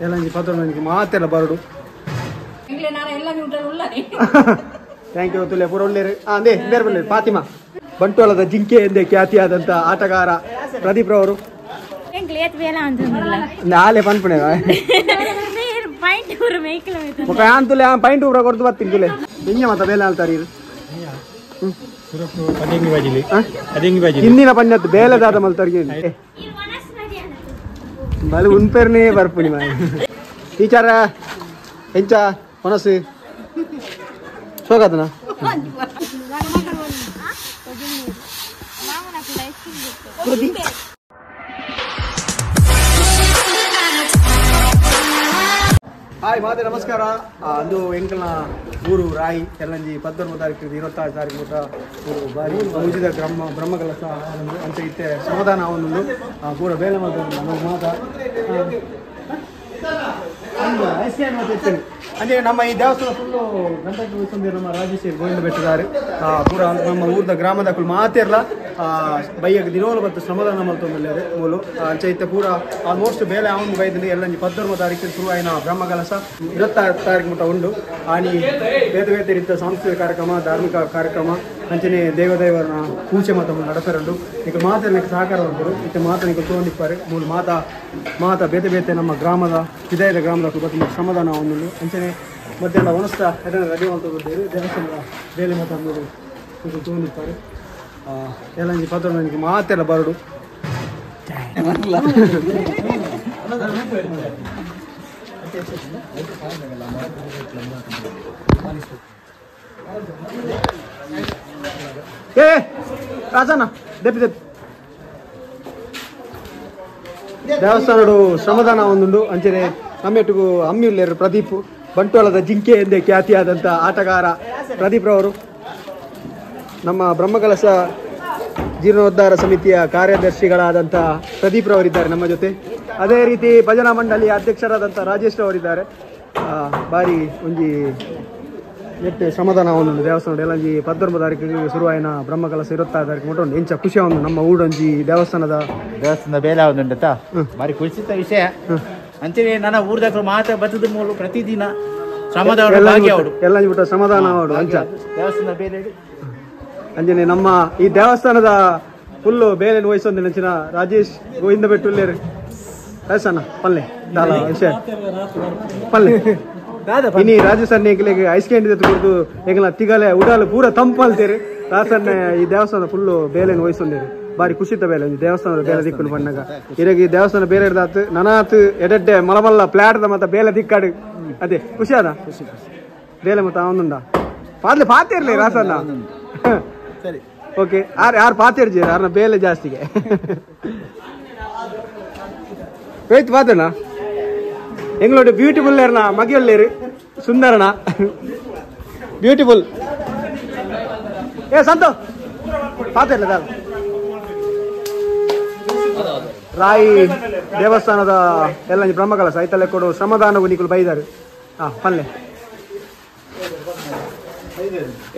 ಎಲ್ಲಂಜಿ ಪತ್ತೊಂದು ಮಾತೆಲ್ಲ ಬರಡು. Thank you ತುಲೆ ಪೂರ ಉಳ್ಳೇರು. ಅದೇ ಬೇರೆ ಬಲ್ಲೇರು ಫಾತಿಮಾ ಬಂಟ್ವಾಳದ ಜಿಂಕೆ ಎಂದೇ ಖ್ಯಾತಿಯಾದಂಥ ಆಟಗಾರ ಪ್ರದೀಪ್ ರವರು. ನಾಳೆ ಪನ್ಪುಣೆ ತುಲೆ ಪೈಂಟ್ ಊರ ಕೊಡ್ತು ಬರ್ತೀನಿ ತುಲೆ. ಹಿಂಗೆ ಮತ್ತೆ ಬೇಲೆ ಹೇಳ್ತಾರೆ ಹಿಂದಿನ ಪಂಜತ್ ಬೇಲೆದಾದ ಮಲ್ತಾರಿಗೆ ಬಲೆ ಉನ್ಪೇರ್ನೇ ಬರ್ಪುಣಿ ಟೀಚರ್ ಎಂಚ ಮನಸ್ಸು ಸೋಗದನ. ಹಾಯ್ ಮಾತೆ ನಮಸ್ಕಾರ. ಅಂದು ಎಂಕಲ್ನ ಊರು ರಾಯಿ ಎಲ್ಲಂಜಿ 19 ತಾರೀಕು 26 ತಾರೀಕು ಮುಟ್ಟ ಊರು ಬಾರಿ ಪೂಜಿದ ಬ್ರಹ್ಮಕಲಶ ಅಂತ ಇತ್ತೆ ಸಮಾಧಾನ ಒಂದು ಪೂರ ಬೇಲೆ ಮಾತ ಮಾತ ಅಂದರೆ ನಮ್ಮ ಈ ದೇವಸ್ಥಾನ ಫುಲ್ಲು ಗಂಟೆ ನಮ್ಮ ರಾಜೇಶ್ ಗೋವಿಂದ ಬೆಟ್ಟದಾರೆ ಪೂರ ನಮ್ಮ ಊರದ ಗ್ರಾಮದ ಮಾತಿರಲ್ಲ ಬೈಯಕ್ಕೆ ದಿನೋಲು ಮತ್ತು ಶ್ರಮದಾನ ಮಲ್ತೊಂದುಲ್ಲೇರು ಮೂಲು ಅಂಚ ಇತ್ತೆ ಪೂರ ಆಲ್ಮೋಸ್ಟ್ ಬೇಲೆ ಅವನು ಬೈದಲ್ಲಿ ಎಲ್ಲಂಜಿ 19 ತಾರೀಕು ಶುರುವಾಯಿನ ಬ್ರಹ್ಮಕಲಶ 26 ತಾರೀಕು ಮುಟ್ಟ ಉಂಡು. ಆನಿ ಬೇತೆ ಬೇತೆ ರೀತಿಯ ಸಾಂಸ್ಕೃತಿಕ ಕಾರ್ಯಕ್ರಮ ಧಾರ್ಮಿಕ ಕಾರ್ಯಕ್ರಮ ಅಂಚನೆ ದೇವದೇವರನ ಪೂಜೆ ಮಾತ ನಡಪೆರುಂಡು. ಈಗ ಮಾತ ಸಹಕಾರ ಉಂಟು ಇತ್ತೆ ಮಾತ ನಿಕುಲು ತೋಂದಿಪ್ಪಾರೆ ಮೂಲು ಮಾತ ಮಾತ ಬೇತೆ ಬೇತೆ ನಮ್ಮ ಗ್ರಾಮದ ಹಿದಾಯದ ಗ್ರಾಮದ ಬತ್ತು ಶ್ರಮದಾನ ಒಂದುಂಡು. ಅಂಚನೆ ಮಧ್ಯಾಹ್ನ ವನಸ್ತ ಎಡನೆ ರೆಡಿ ಮಾಡ್ತೊಂದಿದ್ದೇವೆ ದೇವಸ್ಥಾನದ ಬೇಲೆ ಮಾತ ನಿಕುಲು ತೋಂದಿಪ್ಪಾರೆ. ಎಲ್ಲಂಜಿ ಪತ್ತೊಂದು ಮಾತೆಲ್ಲ ಬರಡು. ಏ ರಾಜಣ್ಣ ದೆಪ್ಪಿ ದೆಪ್ಪಿ ದೇವಸ್ಥಾನಡು ಶ್ರಮದಾನ ಒಂದುಂಡು. ಅಂಚನೆ ನಮ್ಮೆಟ್ಟಿಗೂ ಅಮ್ಮಿಯುಲ್ಲೇರು ಪ್ರದೀಪ್ ಬಂಟ್ವಾಳದ ಜಿಂಕೆ ಎಂದೇ ಖ್ಯಾತಿಯಾದಂಥ ಆಟಗಾರ ಪ್ರದೀಪ್ ರವರು ನಮ್ಮ ಬ್ರಹ್ಮಕಲಶ ಜೀರ್ಣೋದ್ಧಾರ ಸಮಿತಿಯ ಕಾರ್ಯದರ್ಶಿಗಳಾದಂಥ ಪ್ರದೀಪ್ ರವರಿದ್ದಾರೆ ನಮ್ಮ ಜೊತೆ. ಅದೇ ರೀತಿ ಭಜನಾ ಮಂಡಳಿಯ ಅಧ್ಯಕ್ಷರಾದಂಥ ರಾಜೇಶ್ ರವರಿದ್ದಾರೆ. ಬಾರಿ ಒಂಜಿ ನೆಟ್ಟು ಶ್ರಮದಾನ ಒಂದು ದೇವಸ್ಥಾನ ಎಲ್ಲಂಜಿ 19 ತಾರೀಕು ಶುರುವಾಯಿನ ಬ್ರಹ್ಮಕಲಶ 26 ತಾರೀಕು ಮುಟ್ಟ ಉಂಟು. ಎಂಚ ಖುಷಿ ಒಂದು ನಮ್ಮ ಊಡೊಂಜಿ ದೇವಸ್ಥಾನದ ಬೇಲೆ ಒಂದುಂಟಾ ಬಾರಿ ಖುಷಿತ ವಿಷಯ. ಅಂಚನೆ ನನ್ನ ಊರ್ದಕ್ರು ಮಾತ್ರ ಬತ್ತದ ಮೂಲು ಪ್ರತಿದಿನ ಶ್ರಮದಾನ ಎಲ್ಲಂಜಿ ಬಿಟ್ಟ ಶ್ರಮದಾನ ಅವಡು ಅಂಚ ದೇವಸ್ಥಾನದ ಬೇಲೆ. ಅಂಜನೆ ನಮ್ಮ ಈ ದೇವಸ್ಥಾನದ ಫುಲ್ಲು ಬೇಲೆ ವಹಿಸೊಂದು ನೆಂಚಿನ ರಾಜೇಶ್ ಗೋವಿಂದ ಬೆಟ್ಟುಲ್ಲೇರು ರಾಜಣ್ಣ ಪಲ್ಲೆ ದಾಲ ವಿಷಯ ಪಲ್ಲೆ ಇನಿ ರಾಜೇಶ್ ಅಣ್ಣ ಎಂಕ್ಲೆಗ್ ಐಸ್ ಕ್ಯಾಂಡಿ ಕೊಡ್ದು ಎಂಕಲ್ನ ತಿಗಲೆ ಉಡಾಲು ಪೂರ ತಂಪಲ್ತೇರು. ರಾಸಣ್ಣ ಈ ದೇವಸ್ಥಾನ ಫುಲ್ಲು ಬೇಲೆನ್ ವಹಿಸೊಂದೇರು ಬಾರಿ ಖುಷಿತ ಬೇಲೆ ದೇವಸ್ಥಾನದ ಬೇಲೆ ದಿಕ್ಕುನು ಪಣ್ಣಗ ಇರಗ ಈ ದೇವಸ್ಥಾನ ಬೇರೆ ಹಿಡ್ದಾತು ನನಾತ್ ಎಡೆಡ್ಡೆ ಮಲಮಲ್ಲ ಪ್ಲಾಟ್ದ ಮತ್ತೆ ಬೇಲೆ ದಿಕ್ಕಾಡು ಅದೇ ಖುಷಿ ಅದ ಬೇಲೆ ಮತ್ತೆ ಅವನುಂಡ ಪಾದ್ಲೆ ಪಾತಿರ್ಲಿ ರಾಸಣ್ಣ. ಸರಿ ಓಕೆ ಯಾರು ಯಾರು ಪಾತಿರ್ಜಿ ಯಾರನ್ನ ಬೇಲೆ ಜಾಸ್ತಿಗೆ ರೋಹಿತ್ ಪಾತಣ್ಣ ಎಂಗಳೋಡ ಬ್ಯೂಟಿಫುಲ್ ಏರ್ನ ಮಗಿಯಲ್ಲೇರು ಸುಂದರಣ ಬ್ಯೂಟಿಫುಲ್ ಏ ಸಂತು ಪಾತಿರ್ಲ ದಾದ. ರಾಯಿ ದೇವಸ್ಥಾನದ ಎಲ್ಲ ಬ್ರಹ್ಮಕಲಶ ಐತಲ್ಲೇ ಕೊಡು ಶ್ರಮದಾನಗೂ ನಿಕುಲು ಬೈದಾರು. ಹಾಂ ಪಲ್ಲೆ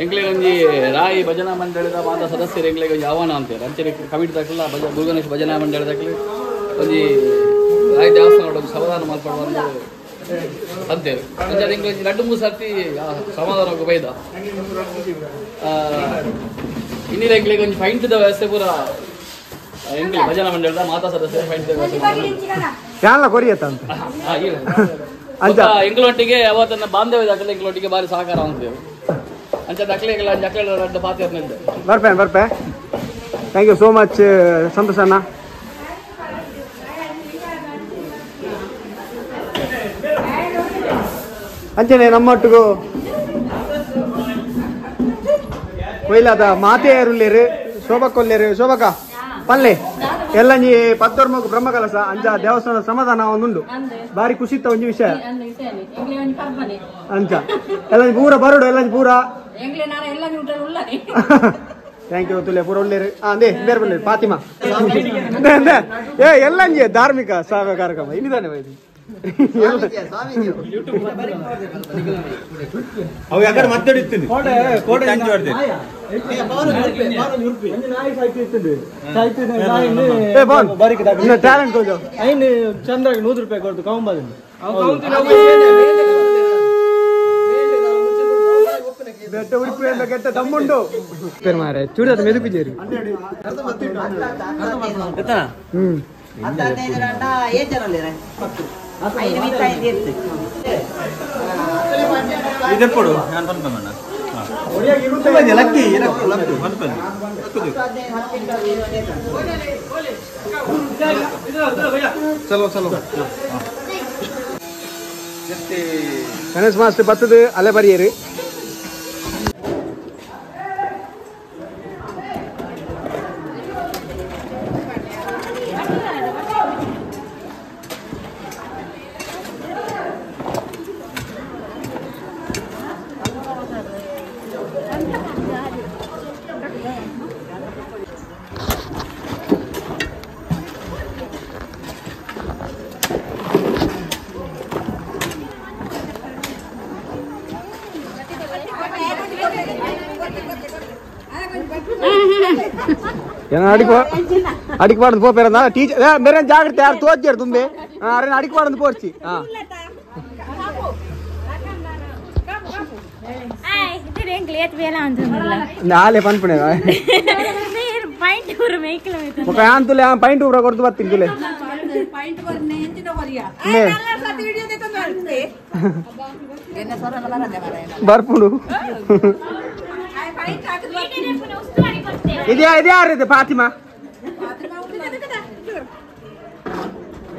ಎಂಕ್ಲೆಗ್ ಒಂಜಿ ರಾಯಿ ಭಜನಾ ಮಂಡಳಿದ ಮಾತ ಸದಸ್ಯರು ಎಂಕ್ಲೆಗ್ ಒಂಜಿ ಆಹ್ವಾನ ಅಂತಾರೆ. ಅಂಚನೆ ಕಮಿಟಿ ದಾಖಲ ಗುರುಗಣೇಶ್ ಭಜನಾ ಮಂಡಳಿ ದಾಖಲೆ ಒಂಜಿ ರಾಯಿ ದೇವಸ್ಥಾನ ಒಂಜಿ ಸಮಾಧಾನ ಮಲ್ಪಡು ಒಂದು ಅಂತೇರು. ಅಂಚನೆ ಎಂಕ್ಲೆ ಒಂಜಿ ರಡ್ಡು ಮೂರು ಸರ್ತಿ ಸಮಾಧಾನ ಬೈದ ಇನ್ನಿರ ಎಂಕ್ಲೆಗ್ ಒಂಜಿ ಫೈಂಟ್ದ ವ್ಯವಸ್ಥೆ ಪೂರ ಎಂಕ್ಲೆ ಭಜನಾ ಮಂಡಳಿದ ಮಾತಾ ಸದಸ್ಯರು ಫೈಂಟ್ದ ವ್ಯವಸ್ಥೆ ಯಾಲ್ಲ ಕೊರಿಯತ್ತ ಅಂತ ಎಂಕ್ಲೊಟ್ಟಿಗೆ ಅವತ್ತನ್ನ ಬಾಂಧವ್ಯ ದಾಖಲೆ ಎಂಕ್ಲೊಟ್ಟಿಗೆ ಬಾರಿ ಸಹಕಾರ ಅಂತೇವೆ. ಅಂಚ ದಾಖಲೆಗಳ ಜಕ್ಲೆ ಪಾತಿ ಬರ್ಪೆ ಬರ್ಪೆ. Thank you so much Santosh ಅಣ್ಣ. ಅಂಚನೆ ನಮ್ಮೊಟ್ಟಿಗೂ ಕೊಯ್ಲಾದ ಮಾತೆಯರುಲ್ಲೇರು ಶೋಭಕ್ಕೊಲ್ಲೇರು ಶೋಭಕ ಪಲ್ಲೆ ಎಲ್ಲಂಜಿ 19 ಬ್ರಹ್ಮಕಲಶ ಅಂಚ ದೇವಸ್ಥಾನದ ಸಮಾಧಾನ ಒಂದುಂಡು ಬಾರಿ ಖುಷಿತ್ತ ಒಂಜಿ ವಿಷಯ ಅಂಚ ಎಲ್ಲಂಜಿ ಪೂರ ಬರಡು ಎಲ್ಲಂಜಿ ಪೂರ. Thank you ತುಲೆ ಪೂರ ಉಳ್ಳೇರು. ಅದೇ ಬೇರೆ ಬಲ್ಲೇರು ಫಾತಿಮಾ ಏ ಎಲ್ಲಂಜಿ ಧಾರ್ಮಿಕ ಕಾರ್ಯಕ್ರಮ ಇಲ್ಲಿದ್ದಾನೆ. ಅವು ಯಾಕಡೆ ಮತ್ತೆ ಇಡ್ತೀನಿ ಕೋಟೆ ಕೋಟೆ ಏ ಬೋನ್ ಇನ್ನ ಟ್ಯಾಲೆಂಟ್ ತೋಜೋ ಐನು ಚಂದ್ರಗೆ 100 ರೂಪಾಯಿ ಕೊಡ್ತು ಕೌಂಬಾದಿಂದ ಬೆಟ್ಟ ಉಡುಪಿ ಅಂತ ಕೆಟ್ಟ ತಮ್ಮುಂಡು ಮಾರೆ ಚೂಡದ ಮೆದುಕು ಜೇರಿ ಹ್ಮ್ ಇದೆಪ್ಪಡು ನಾನು ಬಂದ ಮಣ್ಣ ಲಕ್ಕಿ ಲಕ್ಕಿ ಬಂದ ಚಲೋ ಚಲೋ ಗಣೇಶ್ ಮಾಸ್ಟರ್ ಬತ್ತದು ಅಲೆ ಬರಿಯರು ಅಡಿಕ್ಬಾರ್ದು ಪೋಪೇರ ಟೀಚರ್ ಬೇರೆ ಜಾಗ್ರತೆ ಯಾರು ತೋಜ್ಜಾರು ತುಂಬೆ ಅರೆ ಅಡಿಕ್ಬಾರ್ದು ಪೋರ್ಚಿ ನಾಳೆ ಪನ್ಪುಣೆ ఒక ಯಾಂತುಲೆ ಪೈಂಟ್ ಊರ ಕೊಡ್ತು ಬರ್ತೀನಿ ತುಲೆ ಬರ್ಪುಡು ಇದ್ಯಾ ಇದ್ಯಾರಿದೆ ಫಾತಿಮಾ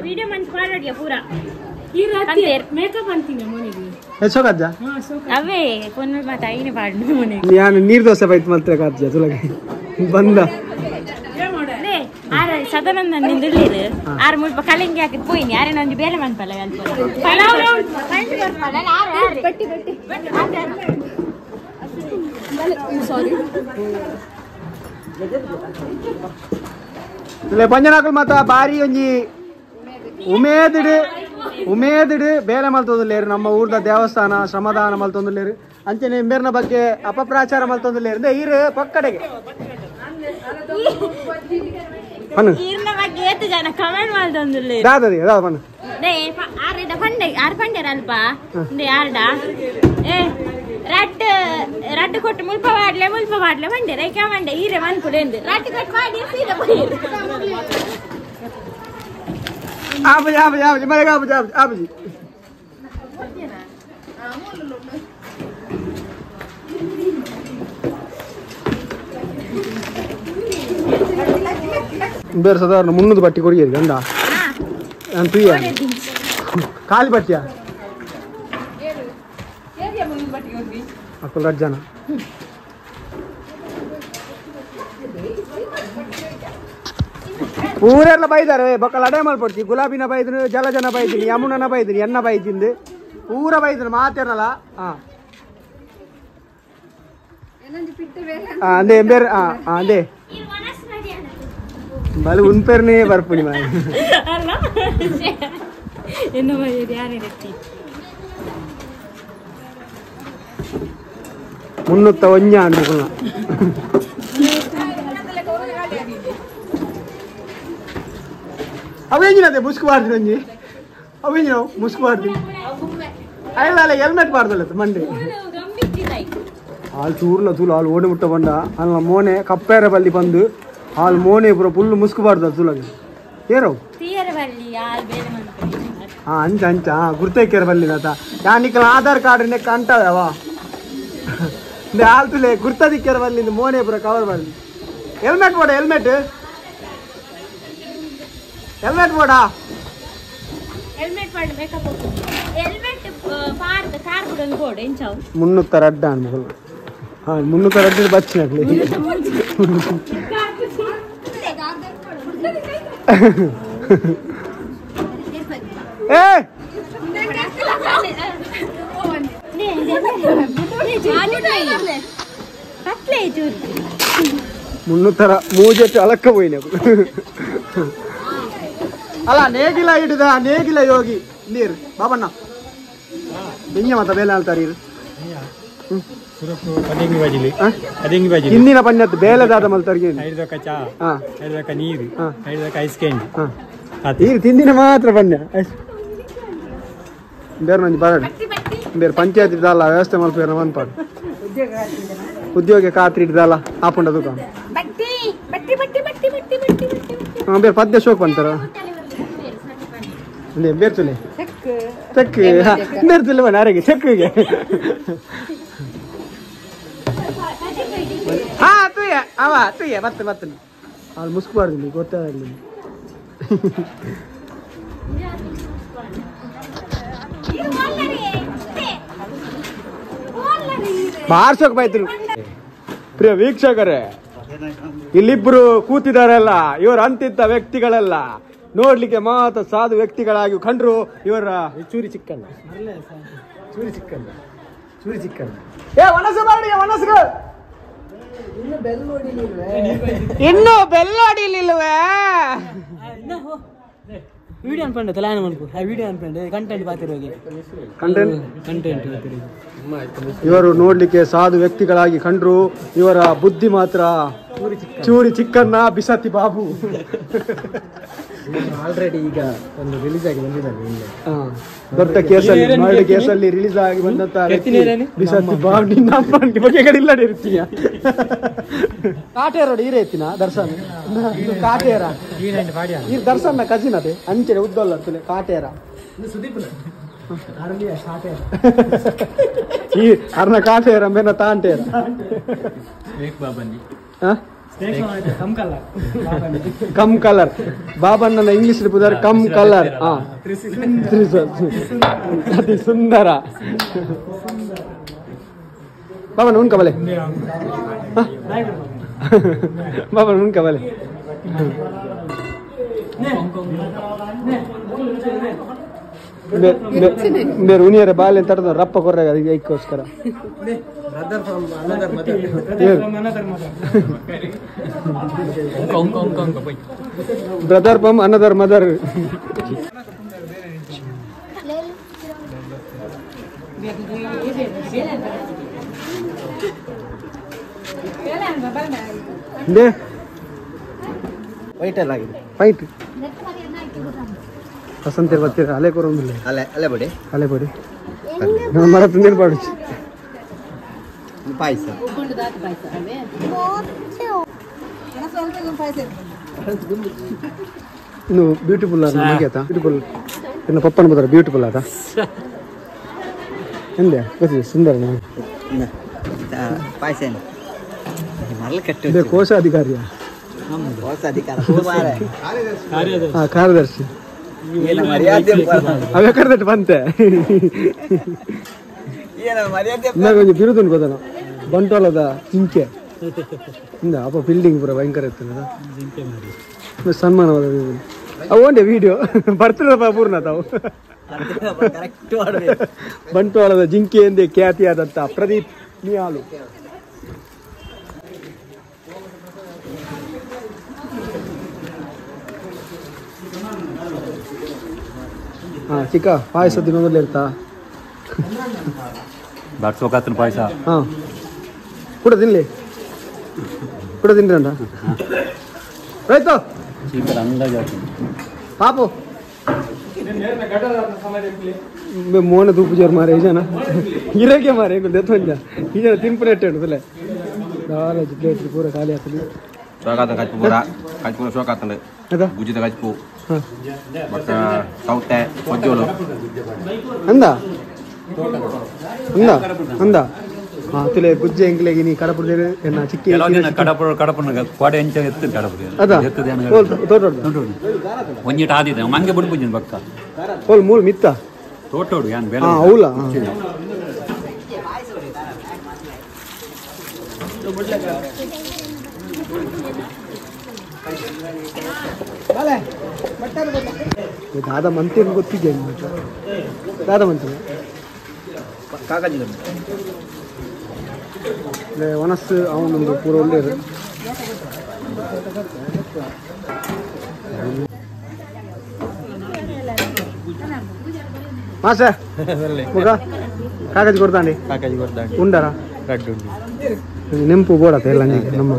ವಿಡಿಯೋ ಮಂತ್ ಪಾಡೋಡಿಯ ಪೂರಾ ಈ ರಾತ್ರಿ ಮೇಕಪ್ ಅಂತೀನಿ ಮೋನಿಗೆ ಹೆಚ್ಚೋಗಜ್ಜ ಅವೇ ಕೊನ್ನ ಮಾತ ಐನೆ ಪಾಡು ಮೋನಿಗೆ ನಾನು ನೀರು ದೋಸೆ ಬೈತ್ ಮಲ್ತ್ರೆ ಕಜ್ಜ ತುಲಗೆ ಬಂದ ಲೇ ಆರ ಸದಾನಂದ ನಿಂದುಳ್ಳಿರು ಆರು ಮುಲ್ಪ ಕಲಿಂಗಿ ಹಾಕಿ ಪೋಯಿನಿ ಆರೆ ನಂದು ಬೇರೆ ಮನ್ಪಲ್ಲ ಬಟ್ಟಿ ಬಟ್ಟಿ ಸಾರಿ ಇಲ್ಲ ಪಂಜನಾಕಲ್ ಮಾತ ಬಾರಿ ಒಂಜಿ ಉಮೇದಿಡು ಉಮೇದಿಡು ಬೇಲೆ ಮಲ್ತೊಂದುಲ್ಲೇರು ನಮ್ಮ ಊರ್ದ ದೇವಸ್ಥಾನ ಶ್ರಮದಾನ ಮಲ್ತೊಂದುಲ್ಲೇರು ಅಂಚನೆ ಇಂಬೇರ್ನ ಬಗ್ಗೆ ಅಪಪ್ರಚಾರ ಮಲ್ತೊಂದುಲ್ಲೇರು ಅಂದ್ರೆ ಈರು ಪಕ್ಕಡೆಗೆ ಈರ್ನ ಬಗ್ಗೆ ಏತು ಜನ ಕಮೆಂಟ್ ಮಲ್ತೊಂದುಲ್ಲೇರು ದಾದದಿ ದಾದ ಪನ್ನು they ಆರೆಡ ಪಂಡೆ ಆರು ಪಂಡೆರ ಅಲ್ಪ they ಆರ್ಡ ಏ ರಡ್ಡ್ ರಡ್ಡ್ ಕೊಟ್ಟು ಮುಲ್ಪ ವಾಡ್ಲೆ ಮುಲ್ಪ ವಾಡ್ಲೆ ಬಂಡೆ ರೈಕ ಮಂಡೆ ಈರೆ ಮನ್ಪುಡೆ ರಡ್ಡ್ ಕೊಟ್ಟು ಮಾಡಿ ಸೀದಾ ಪೋಯಿರು ಆಪಜಿ ಆಪಜಿ ಆಪಜಿ ಮನೆಗೆ ಆಪಜಿ ಆಪಜಿ ಆಪಜಿ ಬೇರೆ ಸಾಧಾರಣ ಮುನ್ನೂರು ಬಟ್ಟಿ ಕೊಡಿಯರಿ ಗಂಡ ನಾನು ತುಯ್ಯ ಖಾಲಿ ಬಟ್ಟಿಯಾ ಅಕ್ಕಲ್ ರಡ್ಡ್ ಜನ ಊರೆಲ್ಲ ಬೈದಾರೆ ಬೊಕ್ಕ ಲಡೆ ಮಲ್ಪೊಡ್ಚಿ ಗುಲಾಬಿನ ಬೈದ್ರು ಜಲಜನ ಬೈದಿನಿ ಯಮುನನ ಬೈದಿನಿ ಎನ್ನ ಬೈದಿಂದು ಪೂರ ಬೈದ್ರು ಮಾತೇನಲ್ಲ ಹಾಂ ಅದೇ ಬೇರೆ ಹಾಂ ಅದೇ ಬಲು ಉನ್ಪೇರ್ನೇ ಬರ್ಪುಣಿ ಅಲ್ಲ ಎನ್ನು ಯಾರೇ ವ್ಯಕ್ತಿ ಮುನ್ನೂತ್ತ ಒಂಜ ಅಂದುಕೊಳ್ಳ ಅವೇಂಜಿನದೆ ಮುಸ್ಕು ಬಾರ್ದಿನ ಒಂಜಿ ಅವೇಂಜಿನ ಮುಸ್ಕು ಬಾರ್ದಿನ ಅಲ್ಲ ಅಲ್ಲ ಹೆಲ್ಮೆಟ್ ಬಾರ್ದಲ್ಲ ಮಂಡೆ ಹಾಲು ಚೂರ್ಲ ತೂಲು ಹಾಲು ಓಡಿ ಮುಟ್ಟ ಬಂಡ ಅಲ್ಲ ಮೋನೆ ಕಪ್ಪೇರ ಬಲ್ಲಿ ಬಂದು ಹಾಲು ಮೋನೆ ಪೂರ ಫುಲ್ ಮುಸ್ಕು ಬಾರ್ದ ತೂಲಗೆ ಏರೋ ಹಾಂ ಅಂಚ ಅಂಚ ಹಾಂ ಗುರ್ತೈಕೇರ ಬಲ್ಲಿ ತಾತ ಯಾನಿಕಲ ಆಧಾರ್ ಕಾರ್ಡ್ ನೆಕ್ಕ ಅಂಟದವ ಹಾಲು ತುಲೆ ಗುರ್ತದಿಕ್ಕೇರ ಬಲ್ಲಿಂದ ಮೋನೆ ಪೂರ ಕವರ್ ಬಲ್ಲಿ ಹೆಲ್ಮೆಟ್ ಬೋಡ ಹೆಲ್ಮೆಟ್ ಹೆಲ್ಮೆಟ್ ಬೋಡಾ ಹೆಲ್ಮೆಟ್ ಮಾಡಿ ಮೇಕಪ್ ಹೆಲ್ಮೆಟ್ ಪಾರ್ದ ಕಾರ್ ಬಿಡೋದು ಬೋಡ ಎಂಚಾವು ಮುನ್ನೂತ್ತ ರಡ್ಡ ಅನ್ಮಗಳು ಹಾಂ ಮುನ್ನೂತ್ತ ರಡ್ಡ ಬಚ್ಚಿನಾಗ್ಲಿ ಏ ಮುನ್ನೂತ್ತರ ಮೂಜೆಟ್ಟು ಅಲಕ್ಕ ಪೋಯಿನ ಅಲ್ಲ ನೇಗಿಲ ಹಿಡಿದ ನೇಗಿಲ ಯೋಗಿ ನೀರು ಬಾಬಣ್ಣ ಹೆಂಗೆ ಮತ್ತ ಬೇಲೆ ಹೇಳ್ತಾರೆ ಇರು ಹಿಂದಿನ ಪಂಚಾಯತ್ ಬೇಲೆ ದಾದ ಮಲ್ತಾರಿಗೆ ನೀರು ಐಸ್ ಕ್ಯಾಂಡಿ ನೀರು ತಿಂದಿನ ಮಾತ್ರ ಪಂದ್ಯ ಬೇರೆ ನಂಜಿ ಬರಡು ಬೇರೆ ಪಂಚಾಯತ್ ಇದ್ದಲ್ಲ ವ್ಯವಸ್ಥೆ ಮಲ್ಪೇರ ಮನ್ಪಾಡು ಉದ್ಯೋಗ ಖಾತ್ರಿ ಇಡ್ದಲ್ಲ ಆಪುಂಡ ದುಕಾನ್ ಬೇರೆ ಪದ್ಯ ಶೋಕ್ ಅಂತಾರ ಬೇರೆ ತುಲೆ ಚೆಕ್ ಬೇರೆ ತುಲೆ ಬಣ್ಣ ಅರೆಗೆ ಚೆಕ್ಗೆ ಹಾ ತುಯ್ಯ ಅವ ತುಯ್ಯ ಮತ್ತೆ ಮತ್ತೆ ಅಲ್ಲಿ ಮುಸ್ಕುಬಾರ್ದು ಗೊತ್ತಾಗಲಿ ಬಾರ್ಸೋಕ್ ಬಾಯ್ತರು. ಪ್ರಿಯ ವೀಕ್ಷಕರೇ, ಇಲ್ಲಿಬ್ರು ಕೂತಿದಾರಲ್ಲ, ಇವರು ಅಂತಿದ್ದ ವ್ಯಕ್ತಿಗಳಲ್ಲ, ನೋಡ್ಲಿಕ್ಕೆ ಮಾತ್ರ ಸಾಧು ವ್ಯಕ್ತಿಗಳಾಗಿ ಕಂಡ್ರು. ಇವರ ಚೂರಿ ಚಿಕ್ಕಣ್ಣ, ಚೂರಿ ಚಿಕ್ಕಣ್ಣ, ಚೂರಿ ಚಿಕ್ಕಣ್ಣ. ಏ ಒಣಸು ಮಾಡಿ ಒಣಸುಗಳು ಇನ್ನು ಬೆಲ್ಲೋಡಿಲಿಲ್ವೇ? ವಿಡಿಯೋ ಅನ್ಪಂಡೆ ತಲಾಯನ ಮಲ್ಪು ಆ ವಿಡಿಯೋ ಅನ್ಪಂಡೆ ಕಂಟೆಂಟ್ ಬಾತಿರೋಗೆ ಕಂಟೆಂಟ್ ಕಂಟೆಂಟ್ ಇವರು ನೋಡ್ಲಿಕ್ಕೆ ಸಾಧು ವ್ಯಕ್ತಿಗಳಾಗಿ ಕಂಡ್ರು, ಇವರ ಬುದ್ಧಿ ಮಾತ್ರ ಚೂರಿ ಚಿಕ್ಕಣ್ಣ ಬಿಸತಿ ಬಾಬು. ಆಲ್ರೆಡಿ ಈಗ ಒಂದು ರಿಲೀಸ್ ಆಗಿ ಬಂದಿದ್ದಾರೆ, ದೊಡ್ಡ ಕೇಸಲ್ಲಿ ಮರ್ಡರ್ ಕೇಸಲ್ಲಿ ರಿಲೀಸ್ ಆಗಿ ಬಂದಂತ ಬಿಸತಿ ಬಾಬು. ನಿನ್ನ ಅಪ್ಪನಿಗೆ ಬಗ್ಗೆ ಕಡೆ ಇಲ್ಲ ಇರ್ತೀಯ. ಕಾಟೇರೋಡು ಈರೇ ಇತ್ತಿನ ದರ್ಶನ್ ಕಾಟೇರ, ಈ ದರ್ಶನ್ ಕಜಿನ್ ಅದೇ ಅಂಚೆ ಉದ್ದಲ್ಲ ಕಾಟೇರ ಈ ಅರ್ನ ಕಾಟೇರ ಮೇನ ತಾಂಟೇರ ಕಮ್ ಕಲರ್ ಬಾಬಣ್ಣನ ಇಂಗ್ಲಿಷ್ ಪುದಾರ್ ಕಮ್ ಕಲರ್. ಅತಿ ಸುಂದರ ಬಾಬಣ್ಣ ಉಣ್ಕ ಬಲೆ, ಬಾಬಣ್ಣ ಉಣ್ಕ ಬಲೆ. ಬೇರೆ ಉನಿಯರ ಬಾಲೆ ತರದ ರಪ್ಪ ಕೊರ್ರ ಅದಕ್ಕೋಸ್ಕರ. Brother from another mother. White ಎಲ್ಲ ಆಗಿದೆ, ವೈಟ್ ವಸಂತ ಬರ್ತೀರ ಅಲೆ ಕೊರೊಂದಿಲ್ಲ, ಅಲೆ ಅಲೆ ಬಡಿ, ಅಲೆ ಬಡಿ ಮರ ತಿಂದಿರ ಪಾಡು ಪಾಯಸ ಇನ್ನು ಬ್ಯೂಟಿಫುಲ್ ಆದ ನಮಗೆ ಆತ ಬ್ಯೂಟಿಫುಲ್ ಇನ್ನು ಪಪ್ಪನ ಬದರ ಬ್ಯೂಟಿಫುಲ್ ಆದ ಎಂದೆ ಗೊತ್ತಿದೆ ಸುಂದರ ಪಾಯಸ ಮರಳು ಕೋಶಾಧಿಕಾರಿಯ ಕಾರ್ಯದರ್ಶಿ ಅವೇ ಕರೆದಟ್ಟು ಬಂತೆ ಒಂಜಿ ಬಿರುದುಂಡು ಗೊತ್ತನ ಬಂಟ್ವಾಳದ ಜಿಂಕೆ ಇಂದ ಅಪ್ಪ ಬಿಲ್ಡಿಂಗ್ ಪೂರ ಭಯಂಕರ ಇತ್ತು ಸನ್ಮಾನವಾದ ಅವು ಒಂದೇ ವಿಡಿಯೋ ಬರ್ತದಪ್ಪ ಪೂರ್ಣ ತಾವು. ಬಂಟ್ವಾಳದ ಜಿಂಕೆ ಎಂದೇ ಖ್ಯಾತಿಯಾದಂತ ಪ್ರದೀಪ್ ನಿಯಾಲು. ಹಾ ಚಿಕ್ಕ ಪಾಯಸ ದಿನದಲ್ಲಿ ಇರ್ತಾ ಪಾಯಸ ಹಾ ಕೂಡ ತಿನ್ಲಿ, ಕೂಡ ತಿನ್ರಿ ಅಣ್ಣ. ರೈತ ಪಾಪು ಮೋನ ತೂಪು ಜೋರು ಮಾರೆ ಈ ಜನ ಇರಕ್ಕೆ ಮಾರೆ ದೆತ್ತೊಂಜ ಈ ಜನ ತಿನ್ಪು ನೆಟ್ಟೆ ನಾಲೆಜ್ ಪ್ಲೇಟ್ ಪೂರ ಖಾಲಿ ಆಗ್ತದೆ. ಕಚ್ಪು ಶೋಕಾತಂಡು ಗುಜ್ಜಿದ ಕಚ್ಪು ಬೊಕ್ಕ ಸೌತೆ ಪೊಜ್ಜೋಲು ಅಂದ ಅಂದ ಅಂದ ತುಲೆ ಗುಜ್ಜೆ ಎಂಕ್ಲೆಗೆ ನೀ ಕಡಪುರ ಎನ್ನ ಚಿಕ್ಕಿ ಕಡಪುರ ಕಡಪುರ ಕೋಡೆ ಎಂಚ ಎತ್ತು ಕಡಪುರ ಅದ ತೋಟೋಡು ಒಂಜಿಟ ಆದಿದೆ ಮಂಗೆ ಬುಡ್ಪುಜಿನ ಬಕ್ಕ ಹೋಲ್ ಮೂಲ ಮಿತ್ತ ತೋಟೋಡು ಯಾನ್ ಬೇಲೆ ಹಾ ಹೌಲ ದಾದಾ ಮಂತಿನ ಗೊತ್ತಿದೆ ದಾದಾ ಮಂತಿನ ಕಾಗಜಿ ವನಸ್ಸು ಅವನೊಂದು ಪೂರ ಒಳ್ಳೆಯದು. ಮಾಸ್ಟರ್ ಮುಗ ಕಾಗಜ್ ಕೊಡ್ತಾಂಡಿ ಕಾಕಜಿ ಕೊಡ್ತಾಂಡಿ ಉಂಡರ ರಡ್ಡು ಉಂಡು ನೆಂಪು ಬೋಡತ್ತೆ ಎಲ್ಲ ನಮ್ಮ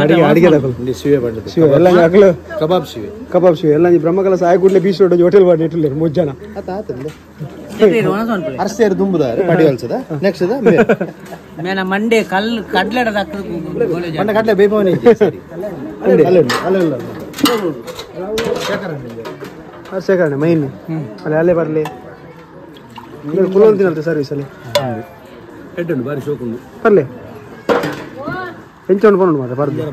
ಅಡಿಗೆ ಅಡಿಗೆ ದಕಲು ಶಿವೆ ಬಂಡದು ಶಿವೆ ಎಲ್ಲ ಅಕಲು ಕಬಾಬ್ ಶಿವೆ ಕಬಾಬ್ ಶಿವೆ ಎಲ್ಲ ಬ್ರಹ್ಮಕಲಸ ಆಯ ಕೂಡಲೇ ಬೀಚ್ ರೋಡ್ ಹೋಟೆಲ್ ಮಾಡಿ ಇಟ್ಟಿಲ್ಲ ಮೂರು ಜನ ಆತ ಆತ ಅರ್ಸೇರು ದುಂಬುದಾರೆ ಪಡಿ ಹೊಲ್ಸದ ನೆಕ್ಸ್ಟ್ ಮೇನ ಮಂಡೆ ಕಲ್ ಕಡ್ಲೆಡ ಮಂಡೆ ಕಡ್ಲೆ ಬೇಪವನೆ ಇದೆ ಸರಿ ಅಲ್ಲ ಅಲ್ಲ ಅಲ್ಲ ಶೇಖರಣೆ ಮೈನ್ ಅಲ್ಲಿ ಅಲ್ಲೇ ಬರಲಿ ಕುಲೊಂದು ದಿನ ಸರ್ವಿಸ್ ಅಲ್ಲಿ ಹೆಡ್ ಉಂಟು ಬಾರಿ ಶೋಕ್ ಉಂಟು ಬರಲಿ ಎಂಚ ಉಂಟು ಪೋನುಂಡು ಮಾತ್ರ ಬರ್ದು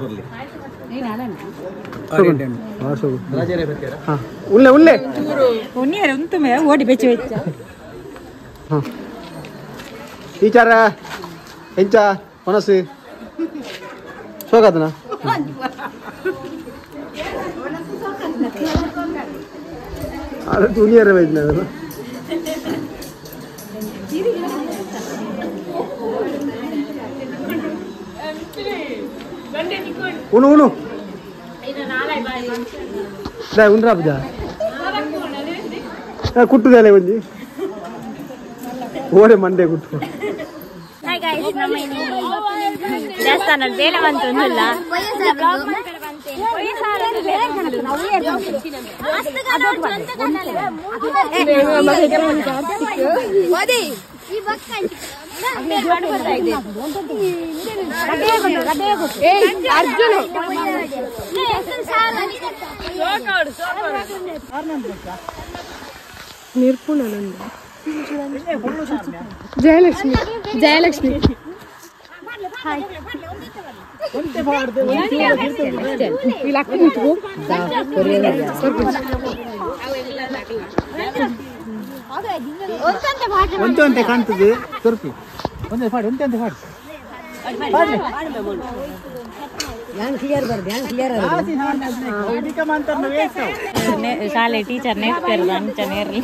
ಹಾಂ ಉಲ್ಲೆ ಉಲ್ಲೆ ಓಡಿ ಬೆಚ್ಚ ಬೆಚ್ಚ ಹಾಂ ಟೀಚರ ಎಂಚ ಮನಸ್ಸು ಸೋಗಾದನ ಅದು ಜೂನಿಯರ್ ವೈದ್ಯ ಅದನ್ನ ಉಣು ಉಣು ದಾ ಉಂಡ್ರಾ ಪೂಜಾ ಕುಟ್ಟುದಲ್ಲ ಒಂಜಿ ಓಡೆ ಮಂಡೆ ಕುಟ್ಟು. ಹಾಯ್ ಗೈಸ್, ನಮ್ಮ ದೇವಸ್ಥಾನ ಬೇಲೆ ಬಂತು ಒಂದಿಲ್ಲ ಜಯಲಕ್ಷ್ಮಿ ಜಯಲಕ್ಷ್ಮಿ ಒಂತೆ ಒಂತೆ ಕಾಣ್ತದೆ ತುರ್ಪಿ ಒಂದೇ ಪಾಡು ಒಂತೆ ಒಂತೆ ಪಾಡು ಶಾಲೆ ಟೀಚರ್ ನೇರ್ಪೇರು ಅಂಚ ನೇರ್ಲಿ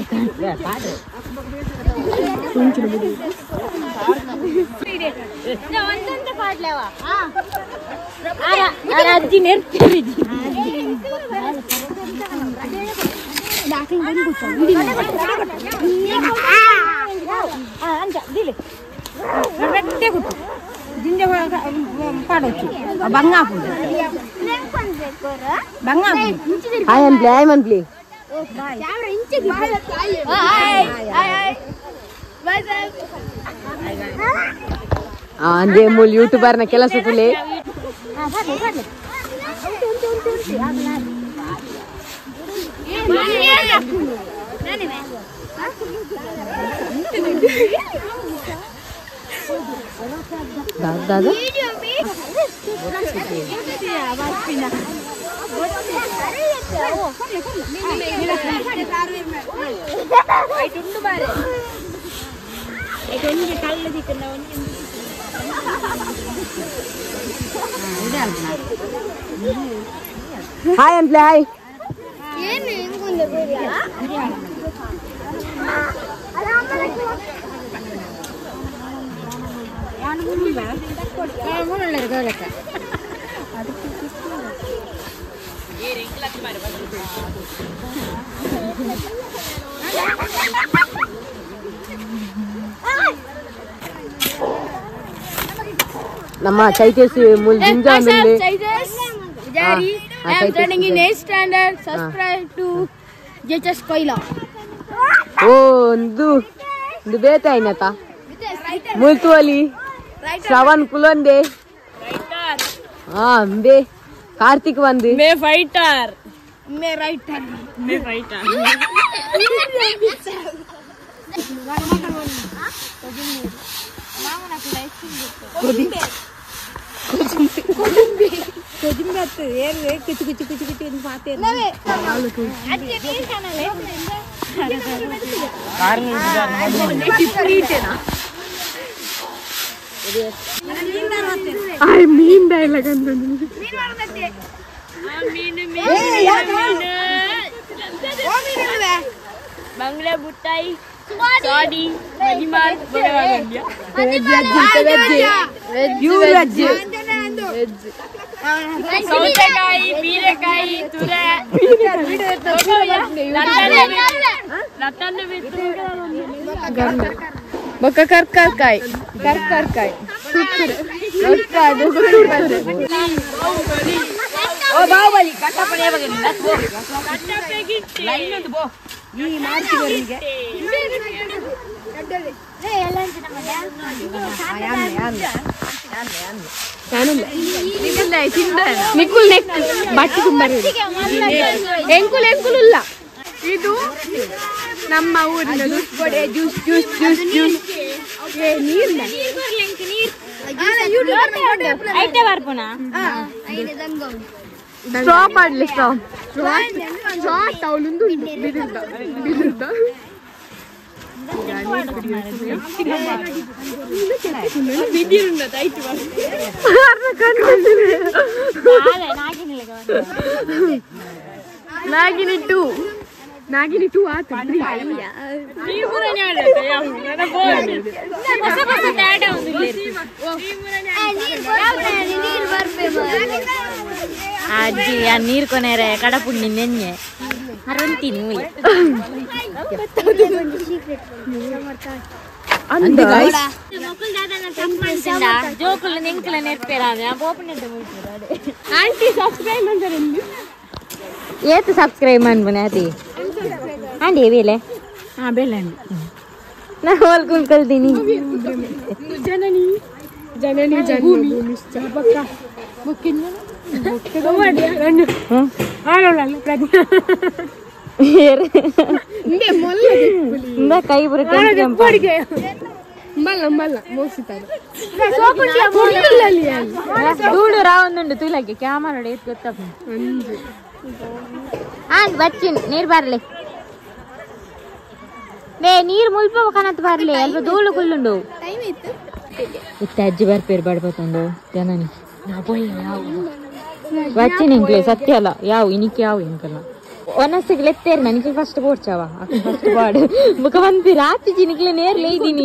ಅಜ್ಜಿ ನೇರ್ಪೇರು ಹಾಯ್ ಅನ್ಪ್ಲಿ ಹಾಯ್ ಮನ್ಪ್ಲಿ ಅಂದ್ರೆ ಮೂಲ ಯೂಟ್ಯೂಬರ್ನ ಕೆಲಸ ತುಲೆ ದಾದಾ ಹಾಯ್ ಅನ್ಪ್ಲೆ ಹಾಯ್ ನಮ್ಮ ಚೈತೇಶ್ ಮುಲ್ ಜಿಂಜ ಒಂದುಂಡು. I am studying in 8th standard. Subscribe to JHS Koila. ಓ ಒಂದು ಒಂದು ಬೇತಾಯಿನತ ಮುಲ್ತುವಲಿ ಶ್ರವಣ್ ಕುಲೊಂದೆ ಹಾ ಅಂಬೆ ಕಾರ್ತಿಕ್ ಬಂದು May fighter May writer May fighter ಮೀನ್ ಡೈಲಾಗ್ ಅಂತ ಬಂಗ್ಲೆ ಬುಟ್ಟಾಯಿ ಸಾಡಿ ಮಜಿಮಾಲ್ ಸೌತೆಕಾಯಿ ಬೀರೆಕಾಯಿ ತುರೆ ಲತ್ತನ್ನು ಬಿತ್ತು. ಬೊಕ್ಕ ಕರ್ಕರ್ಕಾಯಿ ಕರ್ಕರ್ಕಾಯಿ ಓ ಬಾಹುಬಲಿ ಕಟ್ಟಪ್ಪನ ನಿಕುಲ್ ನೆಕ್ ಬಟ್ಟಿ ಕುಂಬಾರಿ ಎಂಕುಲ್ ಎಂಕುಲ್ ಇಲ್ಲ. ಇದು ನಮ್ಮ ಊರಿನ ಜ್ಯೂಸ್ ಜ್ಯೂಸ್ ಜ್ಯೂಸ್ ಜ್ಯೂಸ್ ನೀರ್ನ ಐತೆ ಬರ್ಪುನಾ ಸ್ಟ್ರಾ ಮಾಡ್ಲಿ ಸ್ಟ್ರಾ ಸ್ಟ್ರಾ ತೌಲುಂದು ಬಿದಿರ್ದ ಬಿದಿರ್ದ ನಾಗಿನಿ ಟೂ ನಾಗಿನಿ ಟೂ ಆತ ಅಜ್ಜಿ ಆ ನೀರ್ ಕೊನೆರೆ ಕಡಪುಂಡಿ ನೆನ್ನೆ ಅರಂತೀನಿ ಮೂಲೆ ಜೋಕುಲು ನೆಂಕಲ ನೆರ್ಪೇರ ಆಂಟಿ ಸಬ್ಸ್ಕ್ರೈಬ್ ಅಂತಾರೆ. ಏತ್ ಸಬ್ಸ್ಕ್ರೈಬ್ ಅನ್ಬನೆ ಅತಿ ಆಂಡಿ ಬೇಲೆ ಹಾ ಬೇಲೆ ನಾ ಹೋಲ್ಕೊಂಡು ಕಲ್ತೀನಿ. ಜನನಿ ಜನನಿ ಜನ್ಮಭೂಮಿ ಬಕ್ಕ ಕೈ ಬರುತ್ತೆ ಧೂಳು ರಾವೊಂದುಂಡು ತೂಲಕ್ಕೆ ಕ್ಯಾಮರಾ ಏತ್ ಗೊತ್ತಪ್ಪ. ಆಂಡ್ ಬಚ್ಚಿನ್ ನೀರ್ ಬರ್ಲಿ ಬೇ ನೀರ್ ಮುಲ್ಪ ಕನತ್ ಬರ್ಲಿ ಅಲ್ಪ ಧೂಳು ಕುಲ್ಲುಂಡು. ಇತ್ತ ಅಜ್ಜಿ ಬರ್ಪೇರು ಬಡ್ಬತ್ತುಂಡು ಜನನಿ ಬಚ್ಚಿನ ಇಂಕ್ಲೆ ಸತ್ಯ ಅಲ್ಲ ಯಾವ ಇನಿಕ್ ಯಾವ ಇಂಕಲ್ಲ ಒನಸ್ಸಿಗೆ ಲೆತ್ತೇರು ನನಗೆ ಫಸ್ಟ್ ಬೋಡ್ಚಾವ ಫಸ್ಟ್ ಬಾಡು ಮುಖ ಬಂದು ರಾತ್ರಿ ಜಿನಿಕ್ಲೆ ನೇರ್ಲೇ ಇದ್ದೀನಿ.